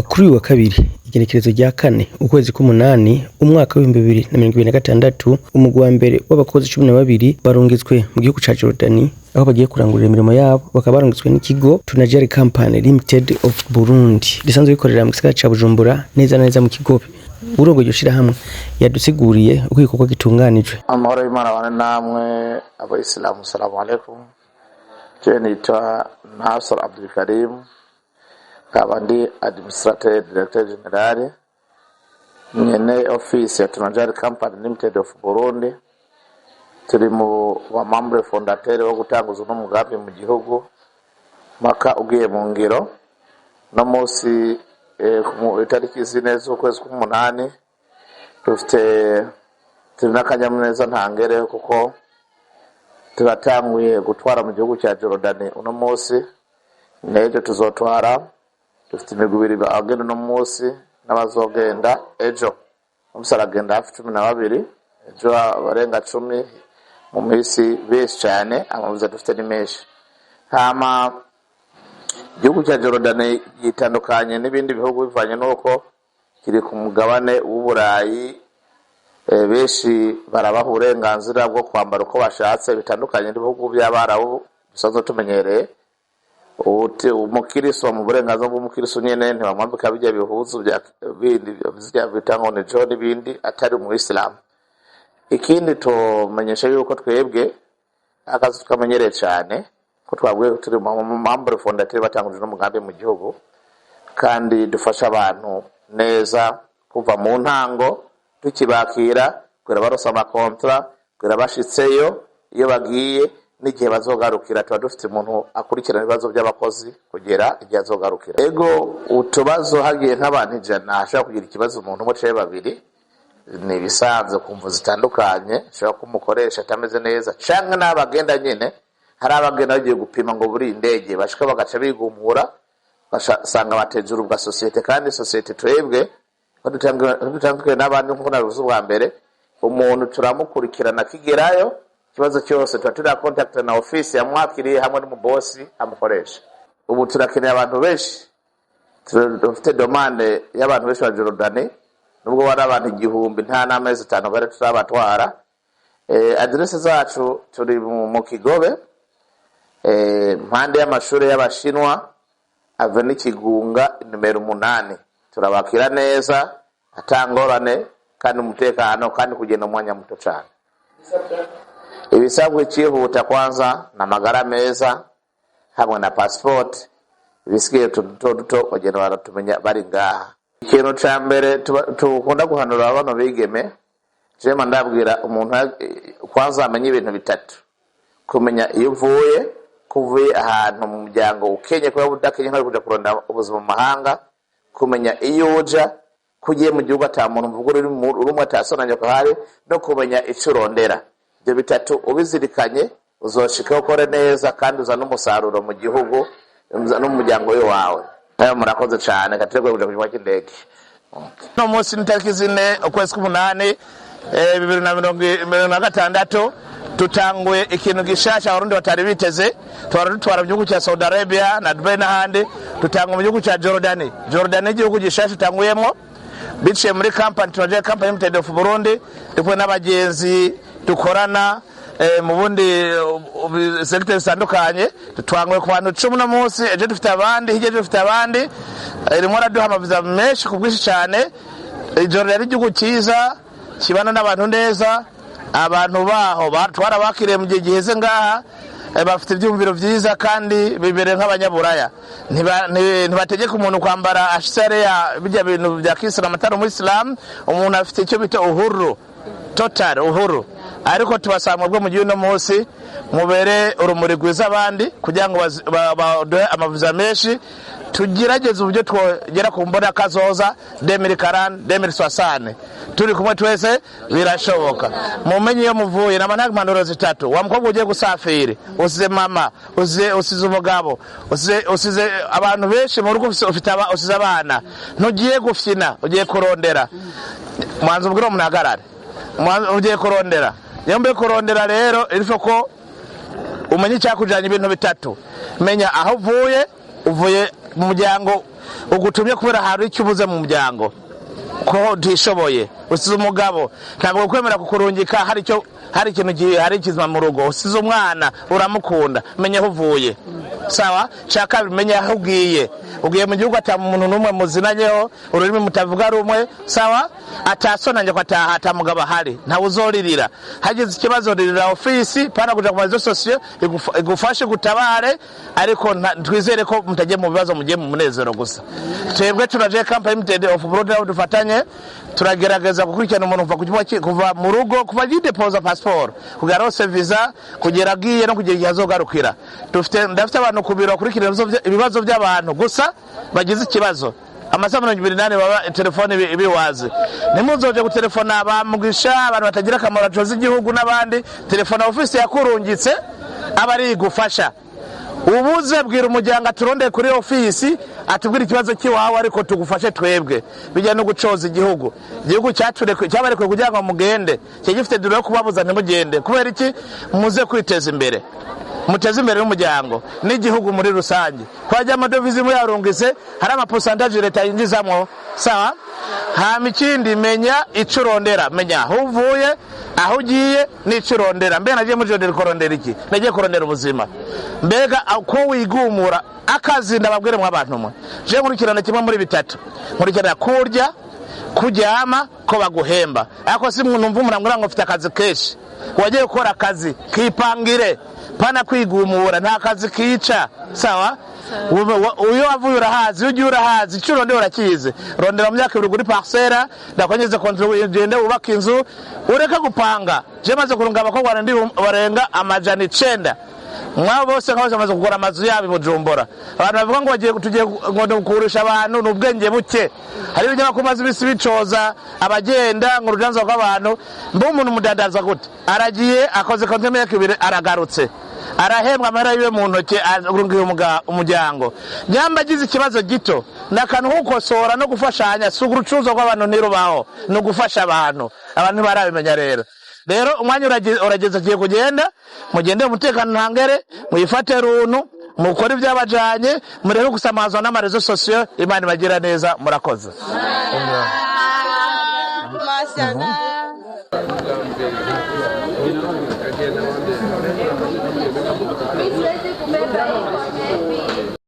Kuri uyu wa kabiri, igenekerezo rya 4, ukwezi k'umunani, umwaka w'2026, umugwi wa mbere w'abakozi 12 barungitswe mu gihugu ca Jordani, aho bagiye kurangurira imirimo yabo. Bakaba barungitswe n'ikigo Tunajari Company Limited of Burundi, risanzwe rikorera mu gisagara ca Bujumbura, neza na neza mu Kigobe. Urongoye iryo shirahamwe yadusiguriye uko igikorwa gitunganijwe. Amahoro y'Imana bane namwe Abayisilamu. Salamu alaikum. Je nitwa Nasser Abdulkarim, nkaba ndi administrateur directeur général, nyene office ya Tunajari Company Limited of Burundi. Turi mu ba membre fondateur wo gutanguza uno mugambi mu gihugu maka ugiye mu ngiro no munsi ku itariki 4 z'ukwezi k'umunani. Dufite, turi n'akanyamuneza ntangere, kuko turatanguye gutwara mu gihugu cya Jordani uno munsi, n'ejo tuzotwara. Dufite imigwi ibiri, abagenda uno munsi n'abazogenda ejo. Umunsi aragenda hafi 12, ejo abarenga 10, mu minsi benshi cyane. Amaviza dufite ni menshi. Hama igihugu cya Jordani gitandukanye n'ibindi bihugu bivanye n'uko kiri ku mugabane w'Uburayi. Benshi barabaha uburenganzira bwo kwambara uko bashatse, bitandukanye n'ibihugu by'Abarabu dusanzwe tumenyereye. Umukiristo mu burenganzira bw'umukiristo nyene, ntibamwambika bijya bihuzu bya bindi bita ngo ni jo n'ibindi atari umuyisilamu. Ikindi tumenyesha yuko twebwe akazi tukamenyereye cyane, ko twabwiye turi mu membre fondateur batanguje n'umugambi mu gihugu, kandi dufasha abantu neza kuva mu ntango tukibakira, kugera baronse ama contrat, kugera bashitseyo iyo bagiye, n'igihe bazogarukira. Tuba dufite umuntu akurikirana ibibazo by'abakozi kugera igihe azogarukira. Ego, utubazo hagiye nk'abantu 100, hashobora kugira ikibazo umuntu umwe canke babiri, ni ibisanzwe ku mvu zitandukanye. Ashobora ko umukoresha atameze neza, canke n'abagenda nyene. Hari abagenda bagiye gupima ngo buri indege, bashika bagaca bigumura, basanga bateje urubwa sosiyete. Kandi sosiyete twebwe ntidutandukanye n'abandi, nk'uko nabivuze ubwa mbere, umuntu turamukurikirana akigerayo. Ikibazo cyose tuba turi contact na office yamwakiriye hamwe n'umubosi amukoresha. Ubu turakeneye abantu benshi, dufite demande y'abantu benshi ba Jordani. Nubwo bari abantu 1000, nta n'amezi 5 bari turabatwara. Adresse zacu, turi mu Kigobe, mpande y'amashuri y'Abashinwa, avenue Kigunga nimero 8. Turabakira neza atangorane, kandi umutekano, kandi kugenda umwanya muto cyane. Ibisabwa icyihuta kwanza ni amagara meza hamwe na passport. Ibisigaye utuntu duto duto bagenda baratumenya bari ngaha. Ikintu ca mbere tukunda guhanura bano bigeme, jema ndabwira umuntu kwanza amenye ibintu bitatu: kumenya iyo uvuye, ko uvuye ahantu mu muryango ukenye, kuba udakenye nk'ari kuja kuronda ubuzima mu mahanga; kumenya iyo uja, ko ugiye mu gihugu ata muntu mvuga urumwe atasonanye ko hari, no kumenya ico urondera. Ibyo bitatu ubizirikanye, uzoshika ukore neza kandi uzane umusaruro mu gihugu no mu muryango wawe. Nawe murakoze cane, kategwe kuja ku kibuga cy'indege. Uno munsi ni tariki 4 ukwezi k'umunani 2026. Tutanguye ikintu gishasha Abarundi batari biteze. Twara dutwara mu gihugu cya Saudi Arabia na Dubai n'ahandi, tutanga mu gihugu cya Jordani. Jordani igihugu gishasha tutanguyemo biciye muri company Tunajari Company Limited of Burundi. Ndi n'abagenzi dukorana mu bundi secteur zitandukanye. Twanguye ku bantu 10 no munsi, ejo dufite abandi, hirya ejo dufite abandi. Irimo araduha amaviza menshi ku bwinshi cyane. Ijoro rero, igihugu cyiza kibana n'abantu neza. Abantu baho twarabakiriye mu gihe giheze ngaha. Bafite ibyumviro byiza kandi bibereye nk'abanyaburaya. Ntibategeka umuntu kwambara ashariya bijya bintu bya kisilamu atari umuyisilamu. Umuntu afite icyo bita uhuru total, uhuru. Ariko tubasanga bwo mu gihe uno munsi mubere urumuri rwiza abandi, kugira ngo baduhe amaviza menshi, tugerageze uburyo twogera ku mbona kazoza 2040, 2060. Turi kumwe twese birashoboka. Mumenye iyo muvuye. Nama nta impanuro zitatu: wa mukobwa ugiye gusafiri, usize mama, usize umugabo, usize abantu benshi mu rugo, usize abana. Ntugiye gufyina, ugiye kurondera. Mwanza ubwire umuntu ahagarare. Ugiye kurondera. Iyo mbuye kurondera rero, ilifo ko umenye icyakujyanye, ibintu bitatu: menya aho uvuye, uvuye mu muryango. Ugutumye kubera hari icyo ubuze mu muryango, ko utishoboye, usize umugabo, ntabwo kwemera kukurungika hari icyo, hari ikintu hari kizima mu rugo, usize umwana uramukunda. Menya aho uvuye, sawa. Cya kabiri, menya aho ugiye. Ugiye mu gihugu ata muntu n'umwe muzinanyeho, ururimi mutavuga rumwe, sawa. Atasonanye ko ataha, ata mugabo ahari, ntawe uzoririra. Hagize ikibazo, ririra ofisi, pana kuja ku ma réseaux sociaux. Igufashe gutabare, ariko twizere ko mutagiye mu bibazo, mugiye mu munezero gusa. Twebwe turaje Company Limited of Burundi, aho dufatanye, turagerageza gukurikirana umuntu kuva ku kibuga kuva mu rugo, kuva agidepoza passport, kugera aronse visa, kugera agiye no kugera igihe azogarukira. Dufite, ndafite abantu ku biro bakurikirana ibibazo by'abantu gusa bagize ikibazo, amasaha 24 baba telefone ibiwazi. Ntimuzoje gutelefona bamugisha, abantu batagira akamaro bacoza igihugu n'abandi. Telefona ofisi yakurungitse, aba ari igufasha. Ubuze, bwira umuryango aturondeye kuri ofisi, atubwire ikibazo cy'iwawe, ariko tugufashe twebwe. Bijya no gucoza igihugu. Igihugu cyabarekuye kugira ngo mugende, cyari gifite droit yo kubabuza ntimugende. Kubera iki? Muze kwiteza imbere, muteze imbere n'umuryango n'igihugu muri rusange. Kwajya amadovize muyarungise, hari ama pourcentage leta yinjizamwo, sawa. Hama ikindi, menya ico urondera, menya aho uvuye, aho ugiye n'ico urondera. Mbega nagiye muri Jordan kurondera iki? Nagiye kurondera ubuzima. Mbega ko wigumura akazi? Ndababwire mwe abantu mwe, je nkurikirana kimwe muri bitatu: nkurikirana kurya, kuryama, ko baguhemba. Ariko si numva umuntu ambwira ngo mfite akazi kenshi. Wagiye gukora akazi kipangire, pana kwigumura. Nta kazi kica, sawa. Uyo wavuye urahazi, iyo ugiye urahazi, icyo urondera urakizi. Rondera mu myaka 2 kuri parcelle, ndakongeze contrat, ugende wubake inzu, ureke gupanga. Je maze kurunga abakobwa barenga 900, mwabo bose nka bose bamaze kugura amazu yabo i Bujumbura. Abantu bavuga ngo bagiye, tugiye ngo kugurisha abantu, ni ubwenge buke. Hari ibinyamakuru maze ibisi bicoza abagenda ngo urudanza rw'abantu. Mbe umuntu mudandaza gute? Aragiye, akoze konti y'imyaka 2, aragarutse, arahembwa amahera yiwe mu ntoki, arungiye umuryango. Nyamba agize ikibazo gito, ni akantu ko gukosora no gufashanya. Si urucuruzo rw'abantu, ntirubaho, ni ugufasha abantu. Abantu ntibarabimenya. Rero umwanya urageze, agiye kugenda. Mugende mu mutekano ntangere, mwifate runtu, mukore ibyabajanye, murebe gusamazwa n'ama réseaux sociaux. Imana ibagira neza, murakoze. Mashallah.